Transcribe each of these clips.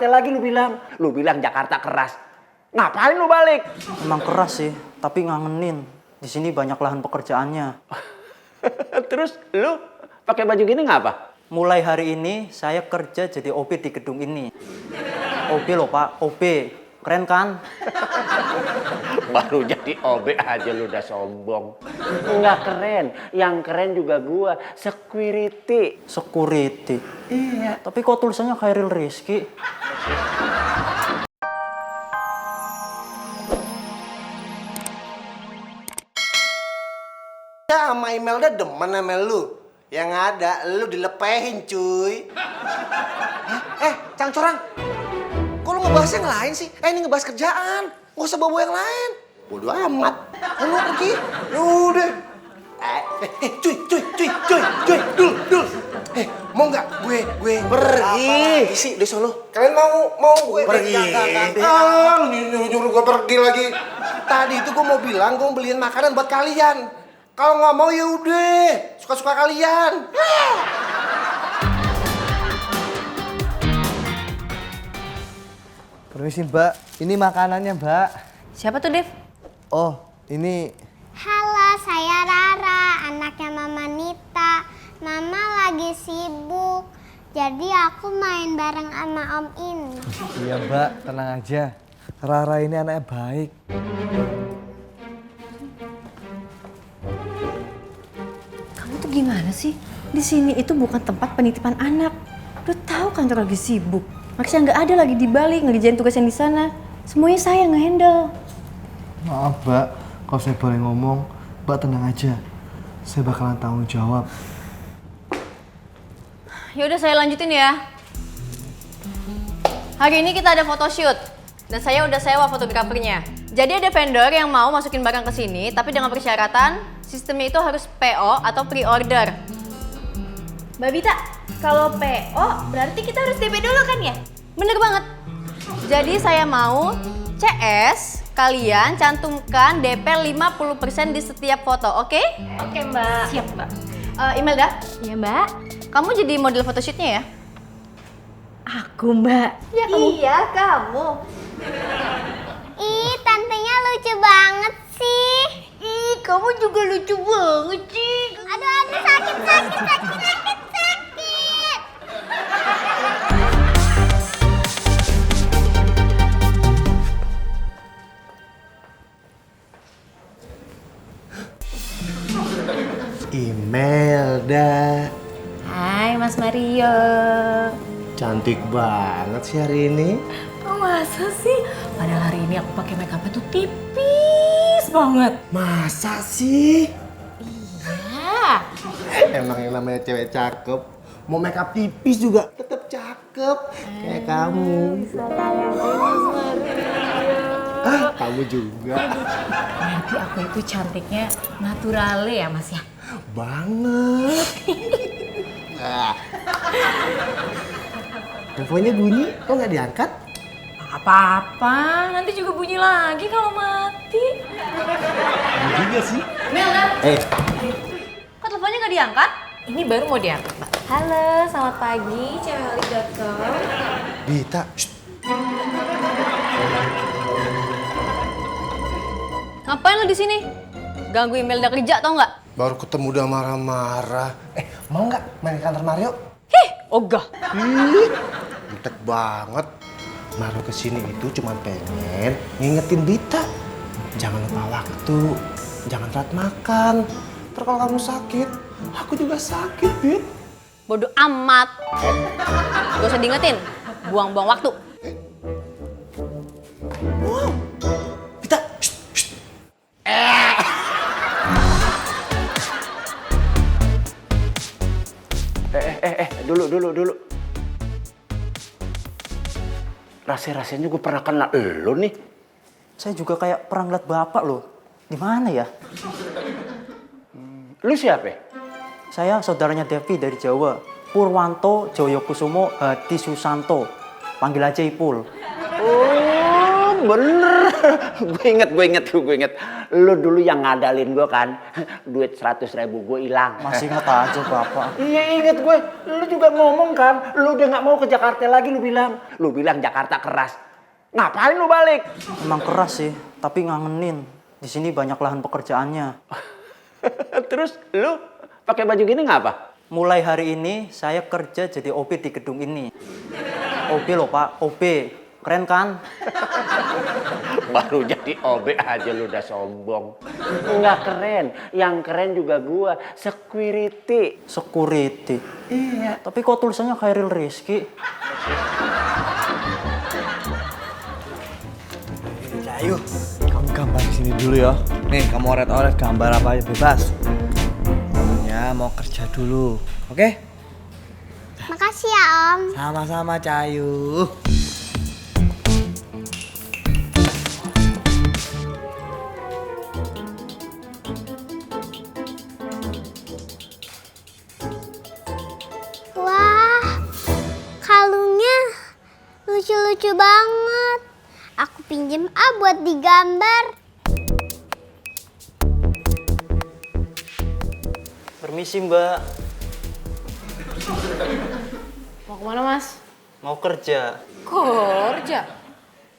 lagi lu bilang Jakarta keras. Ngapain lu balik? Emang keras sih, tapi ngangenin. Di sini banyak lahan pekerjaannya. Terus lu pakai baju gini ngapa? Mulai hari ini saya kerja jadi OB di gedung ini. OB loh Pak, OB. Keren kan? Baru jadi OB aja lu udah sombong. Enggak keren, yang keren juga gua, security. Security. Iya. Tapi kok tulisannya Khairil Rizky? Ya sama Imelda demen sama lu. Yang ada lu dilepehin cuy. Cang Corang. Kok lu ngebahas yang lain sih? Ini ngebahas kerjaan. Gak usah bawa yang lain. Bodoh amat. Lu pergi. Yaudah. Cuy. Dul. Mau nggak gue pergi. Sih, deh sono. Kalian mau gue pergi? Nyuruh gue pergi lagi. Tadi itu gue mau bilang gue mau beliin makanan buat kalian. Kalau nggak mau ya udah, suka-suka kalian. Permisi Mbak, ini makanannya Mbak. Siapa tuh, Dev? Oh, ini... Halo, saya Rara, anaknya Mama Nita. Mama lagi sibuk, jadi aku main bareng sama Om ini. Iya Mbak, tenang aja. Rara ini anaknya baik. Kamu tuh gimana sih? Di sini itu bukan tempat penitipan anak. Udah tahu kantor lagi sibuk. Maksudnya nggak ada lagi di Bali ngerjain tugas yang di sana. Semuanya saya nge-handle. Maaf Mbak, kalau saya boleh ngomong, Mbak tenang aja. Saya bakalan tanggung jawab. Ya udah saya lanjutin ya. Hari ini kita ada photoshoot dan saya udah sewa fotografernya. Jadi ada vendor yang mau masukin barang ke sini, tapi dengan persyaratan sistemnya itu harus PO atau pre-order. Mbak Bita, kalau PO berarti kita harus DP dulu kan ya? Bener banget. Jadi saya mau CS, kalian cantumkan DP 50% di setiap foto, oke? Oke Mbak. Siap Mbak. Imelda? Iya Mbak. Kamu jadi model photoshootnya ya? Aku Mbak. Ya, kamu. Iya kamu. Ih, tantenya lucu banget sih. Ih, kamu juga lucu banget sih. Aduh, sakit. Imelda. Hai Mas Mario. Cantik banget sih hari ini. Oh, masa sih? Padahal hari ini aku pakai makeupnya tuh tipis banget. Masa sih? Iya. Emang yang namanya cewek cakep, mau makeup tipis juga tetap cakep. Kayak kamu. Kamu juga. Berarti aku itu cantiknya naturale ya Mas ya? Banget. Teleponnya bunyi, kok nggak diangkat? Apa-apa, nanti juga bunyi lagi kalau mati. Bunyi juga sih. Melda, Eh, kok teleponnya nggak diangkat? Ini baru mau diangkat, Mbak. Halo, selamat pagi, cewekholik.com. Bita. Shh. Ngapain lo di sini? Ganggu Imelda kerja tau nggak? Baru ketemu udah marah-marah. Mau nggak main ke kantor Mario? Hih, ogah. Ih, jutek banget. Mario kesini itu cuma pengen ngingetin Bita. Jangan lupa waktu, jangan telat makan. Ntar kalau kamu sakit, aku juga sakit, Bit. Bodoh amat. Gak usah diingetin, buang-buang waktu. Wow, Bita. Shh. Dulu. Rahasia-rahasianya gue pernah kenal lo nih. Saya juga kayak pernah ngeliat bapak loh. Di mana ya? Lu siapa? Saya saudaranya Devi dari Jawa. Purwanto Joyokusumo Hadi Susanto. Panggil aja Ipul. Oh, bener. Gue inget. Lu dulu yang ngadalin gue kan. Duit 100.000 gue hilang. Masih inget aja Bapak. Iya inget gue. Lu juga ngomong kan. Lu udah gak mau ke Jakarta lagi lu bilang. Lu bilang Jakarta keras. Ngapain lu balik? Emang keras sih, tapi ngangenin. Di sini banyak lahan pekerjaannya. Terus lu pakai baju gini ngapa? Mulai hari ini saya kerja jadi OB di gedung ini. OB loh Pak, OB. Keren kan? Baru jadi OB aja lu udah sombong. Nggak keren. Yang keren juga gua. Security. Security. Iya. Tapi kok tulisannya Khairil Rizky? Cayu, kamu gambar di sini dulu ya. Nih, kamu oret-oret gambar apa aja bebas. Pokoknya mau kerja dulu, oke? Makasih ya Om. Sama-sama Cayu. Wah, kalungnya lucu-lucu banget. Aku pinjem buat digambar. Permisi Mbak, Mau kemana Mas? mau kerja. Kerja?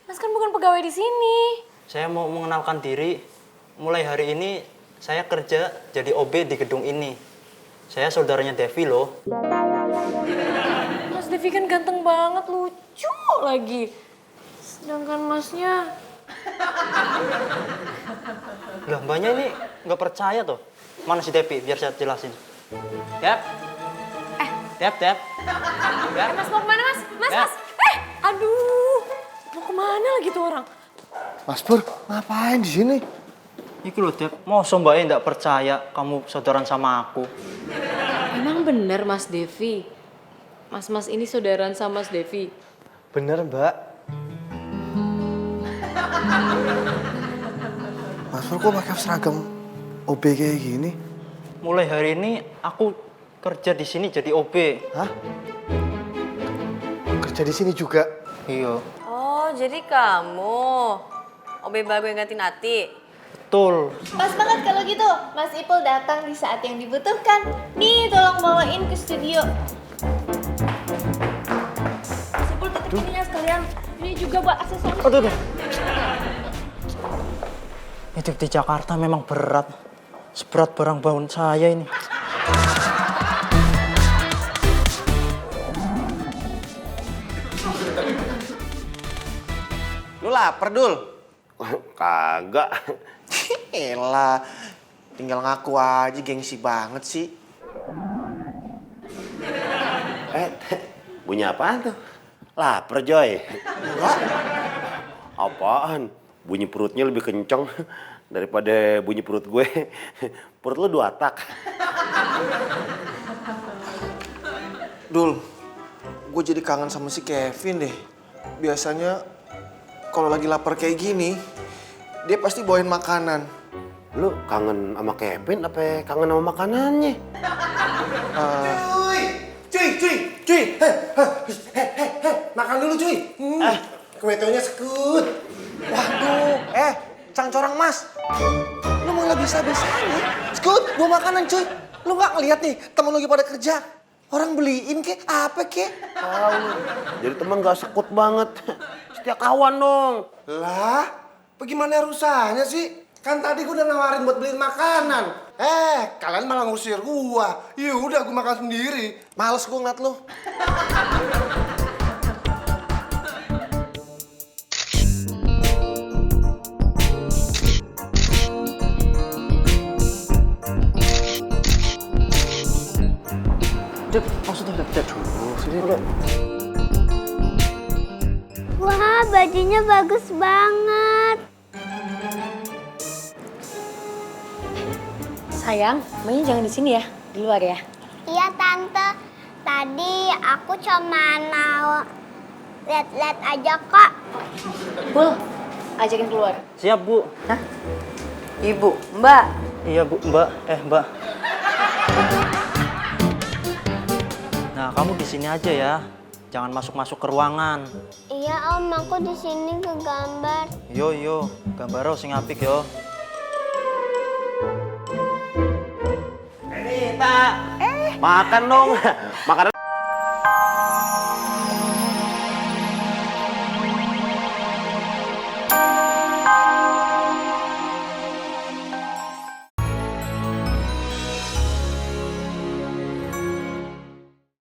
Mas kan bukan pegawai di sini. Saya mau mengenalkan diri. Mulai hari ini saya kerja jadi OB di gedung ini. Saya saudaranya Devi loh. Mas Devi kan ganteng banget, lucu lagi. Sedangkan Masnya... Lah Mbaknya ini nggak percaya tuh. Mana si Devi? Biar saya jelasin. Dep. Dep. Dep. Mas mau kemana Mas? Mas, Ya. Mas. Aduh. Mau kemana lagi tuh orang? Mas Pur, ngapain di sini? Iki loh Dep. Masa Mbaknya nggak percaya kamu saudaraan sama aku? Emang bener Mas Devi? Mas ini saudaraan sama Mas Devi? Bener Mbak. Mas Pur kok pakai seragam OB kayak gini? Mulai hari ini aku kerja di sini jadi OB. Hah? Kerja di sini juga? Iya, Oh, jadi kamu OB baru yang ganti Nati? betul. Pas banget kalau gitu, Mas Ipul datang di saat yang dibutuhkan. Nih, tolong bawain ke studio. Mas Ipul titip ininya sekalian. Ini juga buat aksesoris. Aduh. Hidup di Jakarta memang berat. Seberat barang bawaan saya ini. Lu lapar, Dul? Kagak. Elah, tinggal ngaku aja gengsi banget sih. Bunyi apaan tuh? Lapar, Joy. Apaan? Bunyi perutnya lebih kenceng daripada bunyi perut gue. Perut lu 2 tak. Dul, gue jadi kangen sama si Kevin deh. Biasanya kalau lagi lapar kayak gini, dia pasti bawain makanan. Lu kangen sama Kevin apa kangen sama makanannya? Cuy, makan dulu cuy. Kuetonya sekut. Waduh, cangcorang mas. Lu malah bisa-bisanya. Sekut, gua makanan cuy. Lu gak ngeliat nih, temen lu lagi pada kerja. Orang beliin kek, apa kek? Jadi teman gak sekut banget. Setia kawan dong. Lah, bagaimana rusaknya sih? Kan tadi gua udah nawarin buat beliin makanan. Kalian malah ngusir gua. Ya udah gua makan sendiri. Males gua ngeliat lu. Dep, maksudnya Dep. Sini Dep. Wah, bajunya bagus banget. Sayang, mainnya jangan di sini ya, di luar ya. Iya, Tante. Tadi aku cuma mau lihat-lihat aja kok. Pul, ajakin keluar. Siap, Bu. Hah? Ibu, Mbak. Iya, Bu. Mbak. Mbak. Nah, kamu di sini aja ya. Jangan masuk-masuk ke ruangan. Iya Om, aku di sini kegambar. Yo, gambaro sing apik yo. Makan dong. Makan